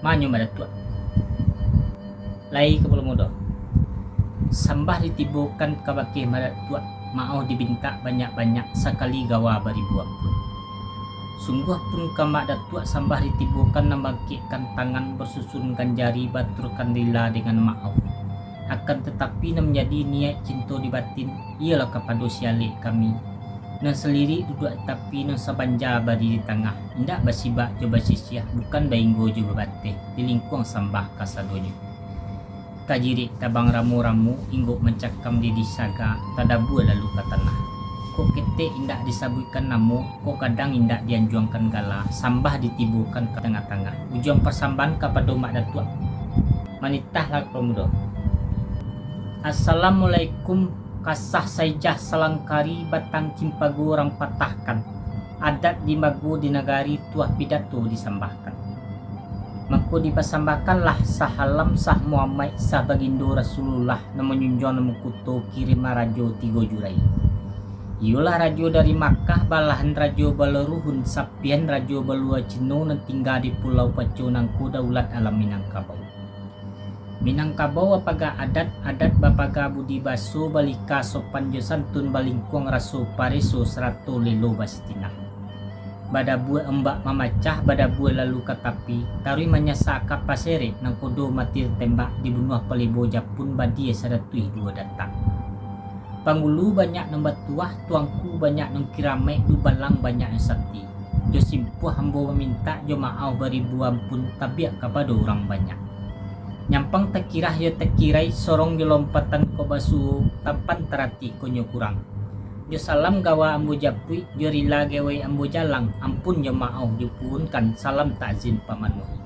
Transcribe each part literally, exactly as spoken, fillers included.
Manyo Madatuak. Lai Kapalo Mudo. Sambah ditibokan kabake Madatuak, maoh dibintak banyak-banyak, sakali gawa baribu ampun. Sungguah pun ka Madatuak sambah ditibokan nan bangkekkan tangan, basusunkan jari, baturkan rila dengan maoh. Akan tatapi nan manjadi niaik cinto di batin, iyolah kapado si alek kami. Nan salirik duduak di tapi, nan sabanja bari di tangah, indak basibak jo basisiah, bukan bainggo jo babateh, di lingkuang sambah kasadonyo. Tajirik tabang ramo-ramo, inggok mancakam di disaga, tadabua lalu ka tanah. Kok ketek indak disabuikkan namo, kok gadang indak dianjuangkan gala, sambah ditibokan ka tangah-tangah. Ujuang pasambahan kapado Madatuak. Manitahlah Kapalo Mudo. Assalamualaikum, kasah saijah salangkari, batang cimpago urang patahkan, adat di mago di nagari, tuah pidato disambahkan. Mako dipasambahkanlah sah Alam, sah Muhammad, sah Bagindo Rasulullah, nan manjunjuang nan makuto, kirim rajo tigo jurai. Iyolah rajo dari Makkah, balahan rajo balaruhun, sapian rajo balua Cino, nan tingga di Pulau Paco, nangko daulat alam Minangkabau. Minangkabau bapaga adat, adat bapaga budi baso, balika sopan jo santun, balingkuang raso pareso, sarato lelo basitinah. Badabua ombak mamacah, badabua lalu ka tapi, taruih manyasak ka paserek, nangkodo mati tatembak, dibunuah palebo Japun, badia saratuih duo datak. Panggulu banyak nan batuah, tuangku banyak nan kiramaik, dubalang banyak nan sakti. Jo simpuah ambo mamintak, jo maoh baribu ampun, tabiak kapado urang banyak. Nyampang takirah jo takirai, sorong jo lompatan kok basuo, tampan taratik kok nyo kurang. Jo salam gawa ambo japuik, jo rila gawa ambo jalang, ampun jo maoh dipuhunkan, salam takzim pamanuahi.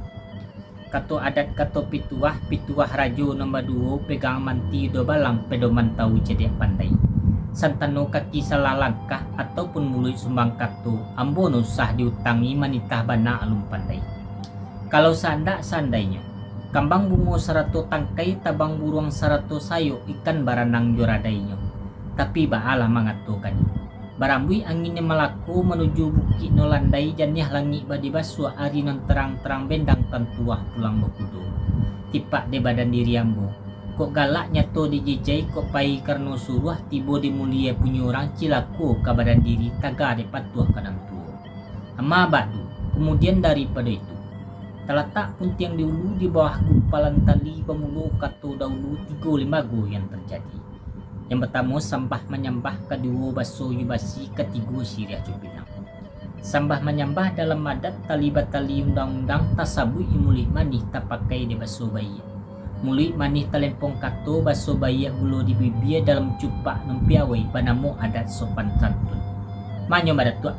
Kato adat kato pituah, pituah rajo nan baduo, pegang manti duo balang, pedoman tawu cadiak pandai. Santano kaki salah langkah, ataupun muluik sumbang kato, ambo nan usah diutangi, manitah bana alun pandai. Kalau saandak-saandainyo, kambang bungo sarato tangkai, tabang buruang sarato sayok, ikan baranang jo radainyo. Tapi baalah mangatokannyo. Barambuik angin nan malako, manuju bukik nan landai, janiah langik badibasuak, ari nan tarang-tarang bendang, tantuah pulang bakudo. Tipak dek badan diri ambo. Kok galak nyato dijijai, kok pai karano suruah, tibo di mulie punyo urang, cilako ka badan diri, taga dek patuah ka nan tuo. Amma ba'du, kamudian daripado itu, talatak puntiang di ulu, di bawah gumpalan tali, bamulo kato dahulu, tigo limbago yang terjadi. Yang partamo sambah manyambah, kaduo baso jo basi, katigo siriah jo pinang. Sambah manyambah dalam adat, tali batali undang-undang, tasabuik jo muluik manih, tapakai dek baso baiak. Muluik manih talempong kato, baso baiak gulo di bibia, dalam cupak nan piawai, banamo adat sopan santun. Manyo Madatuak.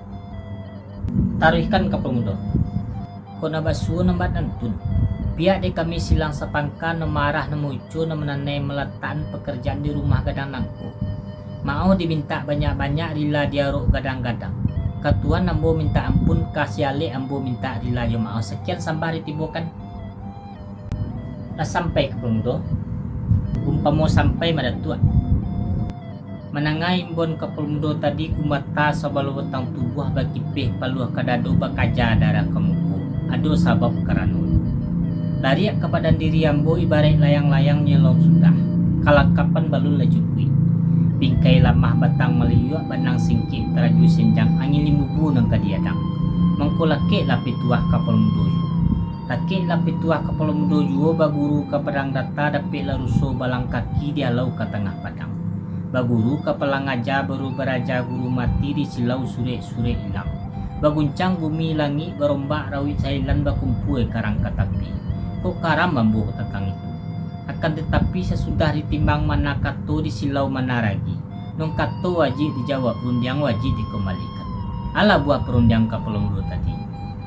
Taruihkan Kapalo Mudo. Kok nan basuo nan banantun. Pihak dek kami silang sapangka, nan maarah nan mauco, nan mananai malatakan pakarajaan di rumah gadang nangko. Maoh dimintak banyak-banyak, rila diarok gadang-gadang. Ka Tuhan ambo mintak ampun, ka si alek ambo mintak rila jo maoh. Sakian sambah ditibokan. Lah sampai Kapalo Mudo? Umpamo sampai, Madatuak. Manangah imbon Kapalo Mudo tadi, kumata sabala batang tubuah, bakipeh paluah ka dado, bakaja darah ka muko. Ado sabab karanonyo. Lariak ka badan diri ambo, ibaraik layang-layang nyo lah sudah. Kalangkapan balun lah cukuik. Bingkai lamah batang maliyuak, banang singkek taraju senjang, angin limbubu nan ka diadang. Mangko lakeklah pituah Kapalo Mudo juo. Lakeklah pituah Kapalo Mudo juo, baguru ka padang data, dapeklah ruso balang kaki, dihalau ka tangah padang. Baguru ka palang aja, baru baraja guru mati, disilau surek-surek ilang. Baguncang bumi langik, barombak rauik sailan, bakumpua karang ka tapi. Kok karam ambo tantang itu. Akan tatapi, sasudah ditimbang mana kato, disilau mana ragi. Nan kato wajib dijawab, rundiang wajib dikambalikan. Alah buah parundiang Kapalo Mudo tadi.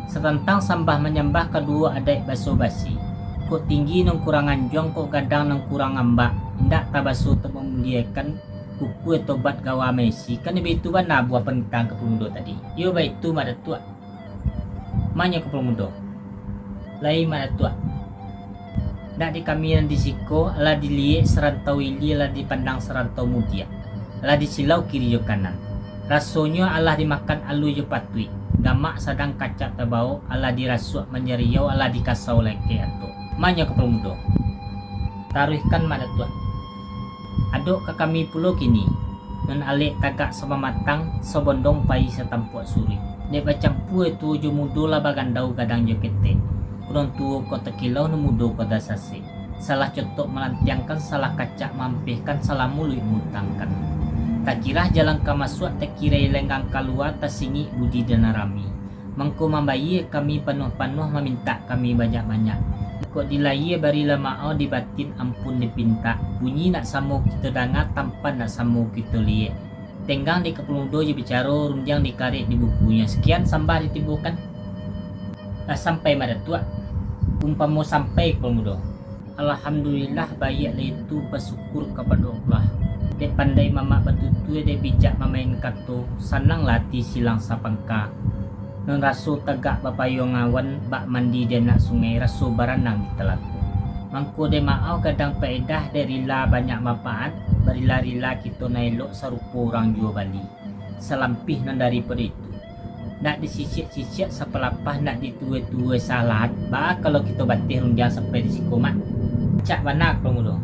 Satantang sambah manyambah, kaduo adaik baso basi. Kok tinggi nan kurang anjuang, kok gadang nan kurang ambak, indak tabaso tu mamuliakan, kukua tobat gawa maisi, kan baitu bana buah panitang Kapalo Mudo tadi. Iyo baitu, Madatuak. Manyo Kapalo Mudo. Lai Madatuak. Ndak di kami nan di siko, alah diliek sarantau ilia, alah dipandang sarantau mudiak, alah disilau kiri jo kanan. Rasonyo alah dimakan alua jo patuik. Gamak sadang kacak tabawok, alah dirasuak manjariau, alah dikasau lakek atok. Manyo Kepala Mudo. Taruihkan Mak Datuak. Adok ka kami pulo kini. Nan alek tagak sapamatang, sabondong pai satampuak suruik. Dek bacampua tuo jo mudo lah bagandau gadang jo ketek. Ko nan tuo ko takilau, nan mudo ko tasasek. Salah cotok malantiangkan, salah kacak maampehkan, salah muluik mautangkan. Takirah jalan ka masuak, takirai lenggang kalua, tasingik budi dana rami. Mangko mambayie kami panuah-panuah, mamintak kami banyak-banyak. Kok di layie barilah maoh, di batin ampun dipintak. Bunyi nak samo kito danga, tampan nak samo kito liek. Tenggang di Kepala Mudo jo bicaro, rundiang dikarek di bukunyo. Sekian sambah ditibokan. Lah sampai Mak Datuak? Umpamo sampai Kepala Mudo. Alhamdulillah, baiak lah itu, basyukur kapado Allah. Dek pandai mamak batutua, dek bijak mamain kato, sananglah ati silang sapangka. Nan raso tagak bapayuang awan, bak mandi di anak sungai, raso baranang di talago. Mangko dek maoh gadang paedah, dek rila banyak manfaat, barila-rila kito nan elok, sarupo urang juo bali. Salampih nan daripado itu, nak disisiak-sisiak sapalapah, nak dituo-tuo salahat, baa kalau kito bateh rundiang sampai di siko, Mak? Cak bana, Kepala Mudo.